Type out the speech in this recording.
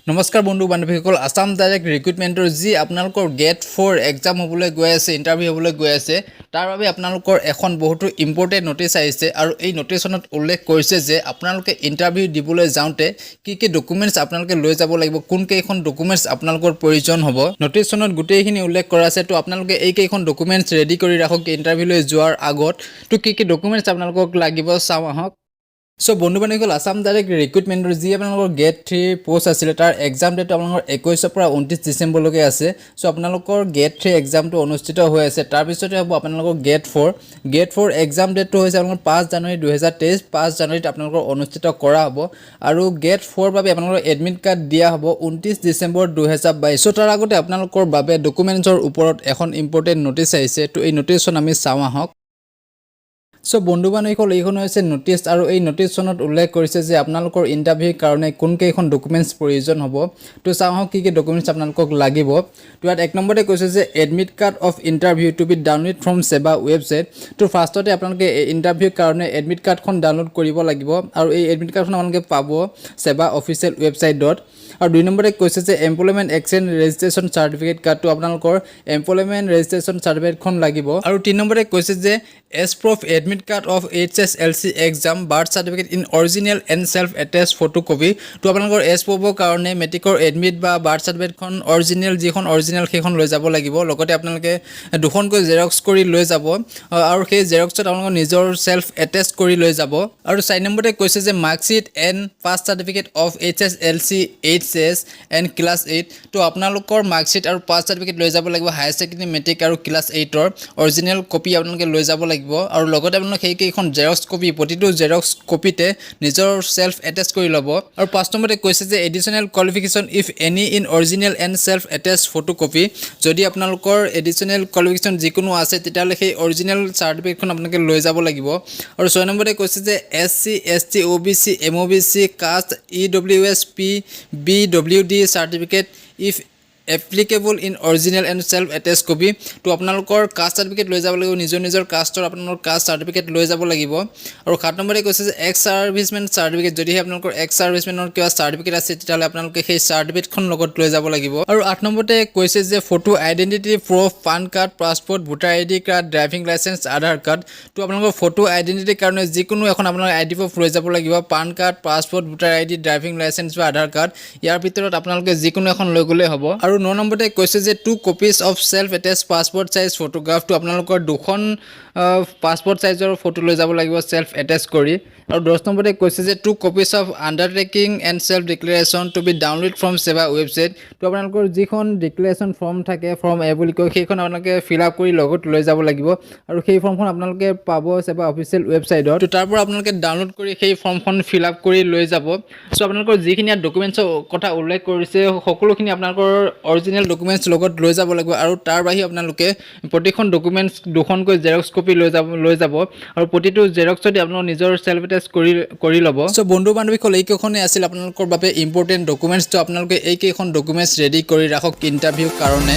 নমস্কাৰ বন্ধু বান্ধৱীসকল, আছাম ডাইৰেক্ট ৰিক্ৰুইটমেণ্টৰ যি আপোনালোকৰ গ্ৰেড ফ'ৰ এক্সাম হ'বলৈ গৈ আছে, ইণ্টাৰভিউ হ'বলৈ গৈ আছে, তাৰ বাবে আপোনালোকৰ এখন বহুতো ইম্পৰ্টেণ্ট ন'টিছ আহিছে। আৰু এই ন'টিছখনত উল্লেখ কৰিছে যে আপোনালোকে ইণ্টাৰভিউ দিবলৈ যাওঁতে কি কি ডকুমেণ্টছ আপোনালোকে লৈ যাব লাগিব, কোনকেইখন ডকুমেণ্টছ আপোনালোকৰ প্ৰয়োজন হ'ব। ন'টিছখনত গোটেইখিনি উল্লেখ কৰা আছে। তো আপোনালোকে এইকেইখন ডকুমেণ্টছ ৰেডি কৰি ৰাখক ইণ্টাৰভিউলৈ যোৱাৰ আগত। তো কি কি ডকুমেণ্টছ আপোনালোকক লাগিব, চাওঁ আহক। চ' বন্ধু বান্ধৱীসকল, আছাম ডাইৰেক্ট ৰিক্ৰুইটমেণ্টৰ যি আপোনালোকৰ গ্ৰেড থ্ৰী প'ষ্ট আছিলে, তাৰ এক্সাম ডেটটো আপোনালোকৰ 21ৰ পৰা 29 ডিচেম্বৰলৈকে আছে। চ' আপোনালোকৰ গ্ৰেড থ্ৰী এক্সামটো অনুষ্ঠিত হৈ আছে। তাৰপিছতে হ'ব আপোনালোকৰ grade four. Grade four exam ডেটটো হৈছে আপোনালোকৰ 5 জানুৱাৰী 2023। 5 জানুৱাৰীত আপোনালোকৰ অনুষ্ঠিত কৰা হ'ব। আৰু গ্ৰেড ফ'ৰ বাবে আপোনালোকৰ এডমিট কাৰ্ড দিয়া হ'ব 29 ডিচেম্বৰ 2022। চ' তাৰ আগতে আপোনালোকৰ বাবে ডকুমেণ্টছৰ ওপৰত এখন ইম্পৰ্টেণ্ট ন'টিছ আহিছে। তো এই ন'টিছখন আমি চাওঁ আহক। চ' বন্ধু বান্ধৱীসকল, এইখন হৈছে ন'টিছ আৰু এই ন'টিছখনত উল্লেখ কৰিছে যে আপোনালোকৰ ইণ্টাৰভিউৰ কাৰণে কোনকেইখন ডকুমেণ্টছ প্ৰয়োজন হ'ব। তো চাওঁ আহক কি কি ডকুমেণ্টছ আপোনালোকক লাগিব। তো ইয়াত এক নম্বৰতে কৈছে যে admit card of interview to be download from SEBA website। তো ফাৰ্ষ্টতে আপোনালোকে এই ইণ্টাৰভিউৰ কাৰণে এডমিট কাৰ্ডখন ডাউনলোড কৰিব লাগিব আৰু এই এডমিট কাৰ্ডখন আপোনালোকে পাব ছেবা অফিচিয়েল ৱেবছাইটত। আৰু দুই নম্বৰতে কৈছে যে এমপ্লয়মেণ্ট এক্সচেঞ্জ ৰেজিষ্ট্ৰেশ্যন চাৰ্টিফিকেট কাৰ্ডটো, আপোনালোকৰ এমপ্লয়মেণ্ট ৰেজিষ্ট্ৰেশ্যন চাৰ্টিফিকেটখন লাগিব। আৰু তিনি নম্বৰতে কৈছে যে age proof admit card of HSLC exam, birth certificate in original and self attest photo copy। তো আপোনালোকৰ এজ প্ৰুফৰ কাৰণে মেট্ৰিকৰ এডমিট বা বাৰ্থ চাৰ্টিফিকেটখন অৰিজিনেল, যিখন অৰিজিনেল সেইখন লৈ যাব লাগিব। লগতে আপোনালোকে দুখনকৈ জেৰক্স কৰি লৈ যাব আৰু সেই জেৰক্সত আপোনালোকৰ নিজৰ চেল্ফ এটেষ্ট কৰি লৈ যাব। আৰু চাৰি নম্বৰতে কৈছে যে marksheet and pass certificate of HSLC, HS and class 8। তো আপোনালোকৰ মাৰ্কশ্বিট আৰু পাছ চাৰ্টিফিকেট লৈ যাব লাগিব। হায়াৰ ছেকেণ্ডেৰী, মেট্ৰিক আৰু ক্লাছ এইটৰ অৰিজিনেল কপি আপোনালোকে লৈ যাব লাগিব। আৰু লগতে আপোনালোকে সেইকেইখন জেৰক্স কপি, প্ৰতিটো জেৰক্স কপিতে নিজৰ চেল্ফ এটেষ্ট কৰি ল'ব। আৰু পাঁচ নম্বৰতে কৈছে যে additional qualification, if any, in original and self attest photo copy। যদি আপোনালোকৰ এডিশ্যনেল কোৱালিফিকেশ্যন যিকোনো আছে, তেতিয়াহ'লে সেই অৰিজিনেল চাৰ্টিফিকেটখন আপোনালোকে লৈ যাব লাগিব। আৰু ছয় নম্বৰতে কৈছে যে S C, S T, O' B C, M O' B C caste, EWS, PwD certificate, if applicable, in original and self attest copy। তো আপোনালোকৰ কাষ্ট চাৰ্টিফিকেট লৈ যাব লাগিব। নিজৰ নিজৰ কাষ্টৰ আপোনালোকৰ কাষ্ট চাৰ্টিফিকেট লৈ যাব লাগিব। আৰু সাত নম্বৰতে কৈছে যে এক্স ছাৰ্ভিচমেন চাৰ্টিফিকেট। যদিহে আপোনালোকৰ এক্স ছাৰ্ভিচমেনৰ কিবা চাৰ্টিফিকেট আছে, তেতিয়াহ'লে আপোনালোকে সেই চাৰ্টিফিকেটখন লগত লৈ যাব লাগিব। আৰু আঠ নম্বৰতে কৈছে যে photo identity proof, PAN card, passport, voter ID card, driving licence, Aadhaar card। তো আপোনালোকৰ ফটো আইডেণ্টিটিৰ কাৰণে যিকোনো এখন আপোনালোকৰ আই ডি প্ৰুফ লৈ যাব লাগিব। PAN card, passport, voter ID, driving licence বা আধাৰ কাৰ্ড, ইয়াৰ ভিতৰত আপোনালোকে যিকোনো এখন লৈ গ'লেই হ'ব। আৰু ন নম্বৰতে কৈছে যে two copies of self attest passport size ফটোগ্ৰাফটো, আপোনালোকৰ দুখন পাছপৰ্ট চাইজৰ ফটো লৈ যাব লাগিব চেল্ফ এটেষ্ট কৰি। আৰু 10 নম্বৰতে কৈছে যে two copies of undertaking and self declaration to be download from SEBA website। তো আপোনালোকৰ যিখন ডিক্লেৰেশ্যন ফৰ্ম থাকে, ফৰ্ম এ বুলি কয়, সেইখন আপোনালোকে ফিল আপ কৰি লগত লৈ যাব লাগিব। আৰু সেই ফৰ্মখন আপোনালোকে পাব ছেবা অফিচিয়েল ৱেবছাইটত। তো তাৰ পৰা আপোনালোকে ডাউনলোড কৰি সেই ফৰ্মখন ফিল আপ কৰি লৈ যাব। চ' আপোনালোকৰ যিখিনি ইয়াত ডকুমেণ্টছৰ কথা উল্লেখ কৰিছে, সকলোখিনি আপোনালোকৰ অৰিজিনেল ডকুমেণ্টছ লগত লৈ যাব লাগিব। আৰু তাৰ বাহিৰে আপোনালোকে প্ৰতিখন ডকুমেণ্টছ দুখনকৈ জেৰক্স কপি লৈ যাব আৰু প্ৰতিটো জেৰক্সতে আপোনালোকৰ নিজৰ চেল্ফ এটেষ্ট কৰি কৰি ল'ব। চ' বন্ধু বান্ধৱীসকল, এইকেইখনেই আছিল আপোনালোকৰ বাবে ইম্পৰ্টেণ্ট ডকুমেণ্টছটো। আপোনালোকে এইকেইখন ডকুমেণ্টছ ৰেডি কৰি ৰাখক ইণ্টাৰভিউৰ কাৰণে।